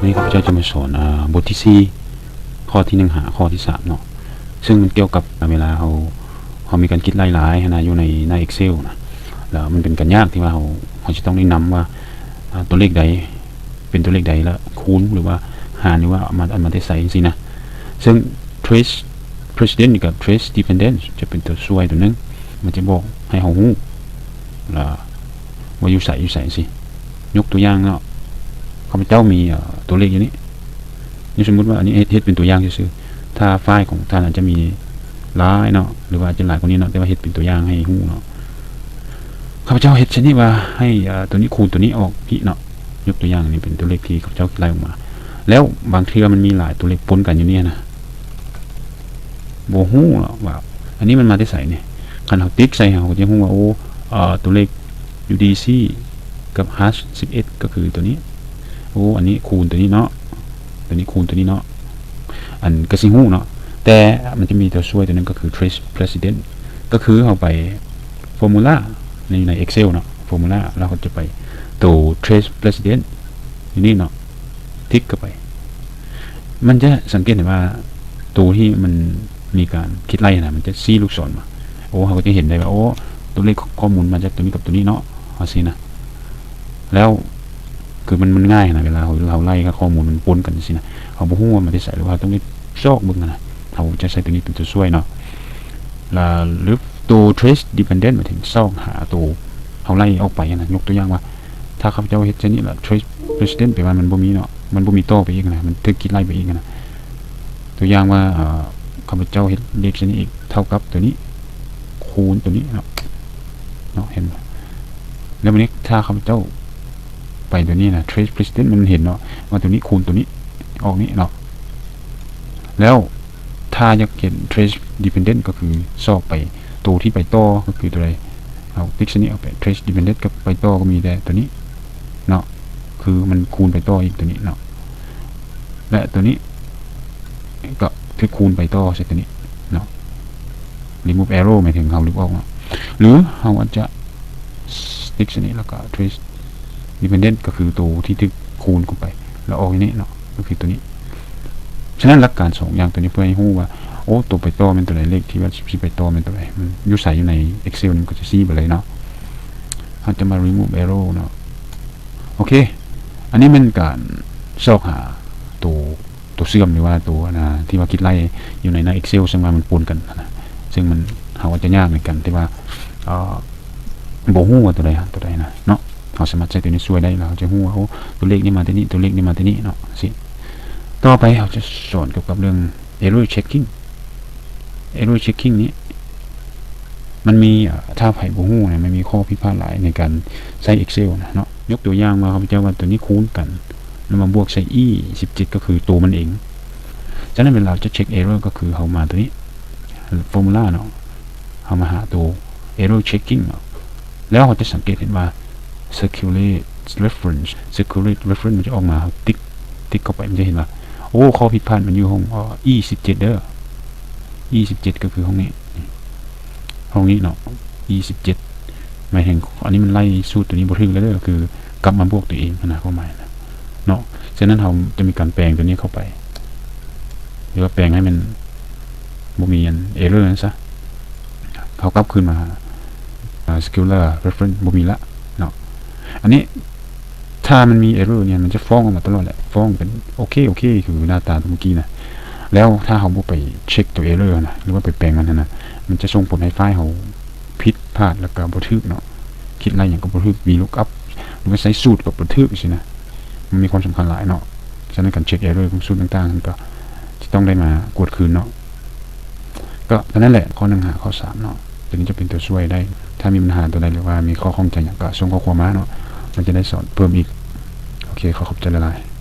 ນີ້ຂ້າພະເຈົ້າຈະມາສອນ ອາ ບົດທີສີ່ ຂໍ້ທີໜຶ່ງຫາຂໍ້ທີສາມເນາະ ເຊິ່ງມັນກ່ຽວກັບເວລາເຮົາ ເຮົາມີການຄິດໄລ່ຫຼາຍຫັ້ນນະ ຢູ່ໃນ ໃນ Excel ນະ ແລ້ວມັນເປັນການຍາກທີ່ວ່າເຮົາ ເຮົາຈະຕ້ອງໄດ້ນຳວ່າ ອາ ຕົວເລກໃດເປັນຕົວເລກໃດ ແລ້ວຄູນ ຫຼືວ່າຫານ ຫຼືວ່າເອົາມາ ເອົາມາແຕ່ໃສຈັ່ງຊີ້ນະ. ເຊິ່ງ trace precedent ກັບ trace dependent ຈະເປັນຕົວຊ່ວຍຕົວໜຶ່ງ ມັນຈະບອກໃຫ້ເຮົາຮູ້ ລະວ່າຢູ່ໃສ ຢູ່ໃສຊີ້. ຍົກຕົວຢ່າງເນາະ ຂ້າພະເຈົ້າມີ ເອີ່ ຕົວເລກຢູ່ນີ້ ນີ້ສົມມຸດວ່າອັນນີ້ເຮັດ ເຮັດເປັນຕົວຢ່າງຊື່ໆ ຖ້າໄຟລ໌ຂອງທ່ານອາດຈະມີຫຼາຍເນາະ ຫຼືວ່າອາດຈະຫຼາຍກວ່ານີ້ເນາະ ແຕ່ວ່າເຮັດເປັນຕົວຢ່າງໃຫ້ຮູ້ເນາະ. ຂ້າພະເຈົ້າເຮັດເຊັ່ນນີ້ວ່າໃຫ້ ເອີ່ ຕົວນີ້ຄູນຕົວນີ້ອອກພີ້ເນາະ ຍົກຕົວຢ່າງນີ້ເປັນຕົວເລກທີ່ຂ້າພະເຈົ້າຄິດໄລ່ອອກມາ ແລ້ວບາງເທື່ອມັນມີຫຼາຍຕົວເລກປົນກັນຢູ່ນີ້ນະ ບໍ່ຮູ້ເນາະວ່າອັນນີ້ມັນມາແຕ່ໃສນີ້. ຄັນເຮົາຕິກໃສ່ ເຮົາກໍຈະຮູ້ວ່າ ໂອ້ ເອີ່ ຕົວເລກ UDC ກັບ hash ສິບເອັດ ກໍຄືຕົວນີ້ ໂອ້ ອັນນີ້ຄູນຕົວນີ້ເນາະ ຕົວນີ້ຄູນຕົວນີ້ເນາະ ອັນກໍຊິຮູ້ເນາະ. ແຕ່ມັນຈະມີຕົວຊ່ວຍຕົວໜຶ່ງ ກໍຄື trace precedent ກໍຄືເຮົາໄປ formula ໃນ ໃນ Excel ເນາະ formula ແລ້ວເຮົາຈະໄປໂຕ trace precedent ຢູ່ນີ້ເນາະ ຕິກເຂົ້າໄປ ມັນຈະສັງເກດເຫັນວ່າໂຕທີ່ມັນມີການຄິດໄລ່ນະ ມັນຈະຊີ້ລູກສອນມາ ໂອ້ ເຮົາກໍຈະເຫັນໄດ້ວ່າ ໂອ້ ຕົວເລກຂໍ້ມູນມາຈາກຕົວນີ້ກັບຕົວນີ້ເນາະ ຈັ່ງຊີ້ນະ. ແລ້ວຄືມັນ ມັນງ່າຍນະ ເວລາເຮົາ ເຮົາໄລ່ກັບຂໍ້ມູນມັນປົນກັນຈັ່ງຊີ້ນະ ເຮົາບໍ່ຮູ້ວ່າມາແຕ່ໃສ ຫຼືວ່າເຮົາຕ້ອງໄດ້ຊອກເບິ່ງນະ ເຮົາຈະໃຊ້ຕົວນີ້ເປັນຕົວຊ່ວຍເນາະ. ລະ ຫຼືໂຕ trace dependent ໝາຍເຖິງຊອກຫາໂຕ ເຮົາໄລ່ອອກໄປນະ. ຍົກຕົວຢ່າງວ່າ ຖ້າຂ້າພະເຈົ້າເຮັດເຊັ່ນນີ້ລະ trace precedent ແປວ່າມັນບໍ່ມີເນາະ ມັນບໍ່ມີຕໍ່ໄປອີກນະ ມັນຖືກຄິດໄລ່ໄປອີກນະ. ຕົວຢ່າງວ່າ ເອີ່ ຂ້າພະເຈົ້າເຮັດເລກເຊັ່ນນີ້ອີກ ເທົ່າກັບຕົວນີ້ ຄູນຕົວນີ້ເນາະ ເນາະ ເຫັນບໍ່? ແລ້ວບາດນີ້ຖ້າຂ້າພະເຈົ້າໄປຕົວນີ້ນະ trace precedent ມັນເຫັນເນາະ ວ່າຕົວນີ້ຄູນຕົວນີ້ອອກນີ້ເນາະ. ແລ້ວ ຖ້າຢາກເຫັນ trace dependent ກໍຄືຊອກໄປໂຕທີ່ໄປຕໍ່ ກໍຄືຕົວໃດ ເຮົາຕິກໃສ່ນີ້ ເອົາໄປ trace dependent ກັບໄປຕໍ່ກໍມີແຕ່ຕົວນີ້ເນາະ ຄືມັນຄູນໄປຕໍ່ອີກຕົວນີ້ເນາະ ແລະ ຕົວນີ້ກໍຖືກຄູນໄປຕໍ່ໃສ່ຕົວນີ້ເນາະ. remove arrow ໝາຍເຖິງເຮົາລຶບອອກເນາະ ຫຼືເຮົາອາດຈະຕິກໃສ່ນີ້ ແລ້ວກໍ trace dependent ກໍຄືໂຕທີ່ຖືກຄູນເຂົ້າໄປ ແລ້ວອອກຢູ່ນີ້ເນາະ ກໍຄືຕົວນີ້. ສະນັ້ນຫຼັກການສອງຢ່າງຕົວນີ້ ເພື່ອໃຫ້ຮູ້ວ່າ ໂອ້ ຕົວໄປຕໍ່ແມ່ນຕົວໃດ ເລກທີ່ວ່າຊິໄປຕໍ່ແມ່ນຕົວໃດ ມັນຢູ່ໃສ ຢູ່ໃນ Excel ນີ້ ມັນກໍຈະຊີ້ໄປເລີຍເນາະ. ເຮົາຈະມາ remove arrow ເນາະ. ໂອເຄ ອັນນີ້ແມ່ນການຊອກຫາໂຕ ໂຕເຊື່ອມ ຫຼືວ່າໂຕ ອັນນາ ທີ່ວ່າຄິດໄລ່ຢູ່ໃນ ໃນ Excel ເຊິ່ງວ່າມັນປົນກັນນະ ເຊິ່ງມັນ ເຮົາອາດຈະຍາກໃນການທີ່ວ່າ ເອີ່ ບໍ່ຮູ້ວ່າຕົວໃດ ຕົວໃດນະເນາະ. ເຮົາສາມາດໃຊ້ຕົວນີ້ຊ່ວຍໄດ້ ແລ້ວເຮົາຈະຮູ້ວ່າ ໂອ້ ຕົວເລກນີ້ມາແຕ່ນີ້ ຕົວເລກນີ້ມາແຕ່ນີ້ເນາະ ຊີ້. ຕໍ່ໄປເຮົາຈະສອນກ່ຽວກັບເລື່ອງ error checking. error checking ນີ້ມັນມີ ເອີ່ ຖ້າໃຜບໍ່ຮູ້ນະ ມັນມີຂໍ້ຜິດພາດຫຼາຍໃນການໃຊ້ Excel ນະເນາະ. ຍົກຕົວຢ່າງວ່າ ຂ້າພະເຈົ້າວ່າຕົວນີ້ຄູນກັນ ແລ້ວມາບວກໃສ່ e ສິບເຈັດ ກໍຄືໂຕມັນເອງ. ສະນັ້ນເວລາເຮົາຈະເຊັກ error ກໍຄືເຮົາມາຕົວນີ້ formula ເນາະ ເຮົາມາຫາໂຕ error checking ເນາະ ແລ້ວເຮົາຈະສັງເກດເຫັນວ່າ circulate reference circulate reference ມັນຈະອອກມາ ເຮົາຕິກ ຕິກເຂົ້າໄປ ມັນຈະເຫັນວ່າ ໂອ້ ຂໍ້ຜິດພາດມັນຢູ່ຫ້ອງ ເອີ່ e ສິບເຈັດ ເດີ e ສິບເຈັດ ກໍຄືຫ້ອງນີ້ ຫ້ອງນີ້ເນາະ e ສິບເຈັດ ໝາຍເຖິງອັນນີ້ມັນໄລ່ສູດຕົວນີ້ບໍ່ຖືກແລ້ວເດີ ຄືກັບມາບວກຕົວເອງຫັ້ນນະ ຄວາມໝາຍນະເນາະ. ສະນັ້ນເຮົາຈະມີການແປງຕົວນີ້ເຂົ້າໄປ ຫຼືວ່າແປງໃຫ້ມັນບໍ່ມີອັນ error ນັ້ນຊະ ເຮົາກັບຄືນມາຫາ ອາ circular reference ບໍ່ມີລະເນາະ. ອັນນີ້ ຖ້າມັນມີ error ນີ້ ມັນຈະຟ້ອງອອກມາຕະຫຼອດແຫຼະ ຟ້ອງເປັນໂອເຄ ໂອເຄ ຄືໜ້າຕາຕົວເມື່ອກີ້ນະ. ແລ້ວຖ້າເຮົາບໍ່ໄປເຊັກຕົວ error ນະ ຫຼືວ່າໄປແປງມັນຫັ້ນນະ ມັນຈະສົ່ງຜົນໃຫ້ໄຟລ໌ເຮົາຜິດພາດ ແລ້ວກໍບໍ່ຖືກເນາະ ຄິດໄລ່ຫຍັງກໍບໍ່ຖືກ V lookup ຫຼືວ່າໃຊ້ສູດກໍບໍ່ຖືກຊີ້ນະ. ມັນມີຄວາມສຳຄັນຫຼາຍເນາະ. ສະນັ້ນການເຊັກ error ຂອງສູດຕ່າງໆ ມັນກໍຈະຕ້ອງໄດ້ມາກວດຄືນເນາະ. ກໍເທົ່ານັ້ນແຫຼະ ຂໍ້ໜຶ່ງຫາຂໍ້ສາມເນາະ ຕົວນີ້ຈະເປັນຕົວຊ່ວຍໄດ້. ຖ້າມີບັນຫາຕົວໃດ ຫຼືວ່າມີຂໍ້ຂ້ອງໃຈຫຍັງ ກໍສົ່ງຂໍ້ຄວາມມາເນາະ ມັນຈະໄດ້ສອນເພີ່ມອີກ. ໂອເຄ ຂໍຂອບໃຈຫຼາຍໆ.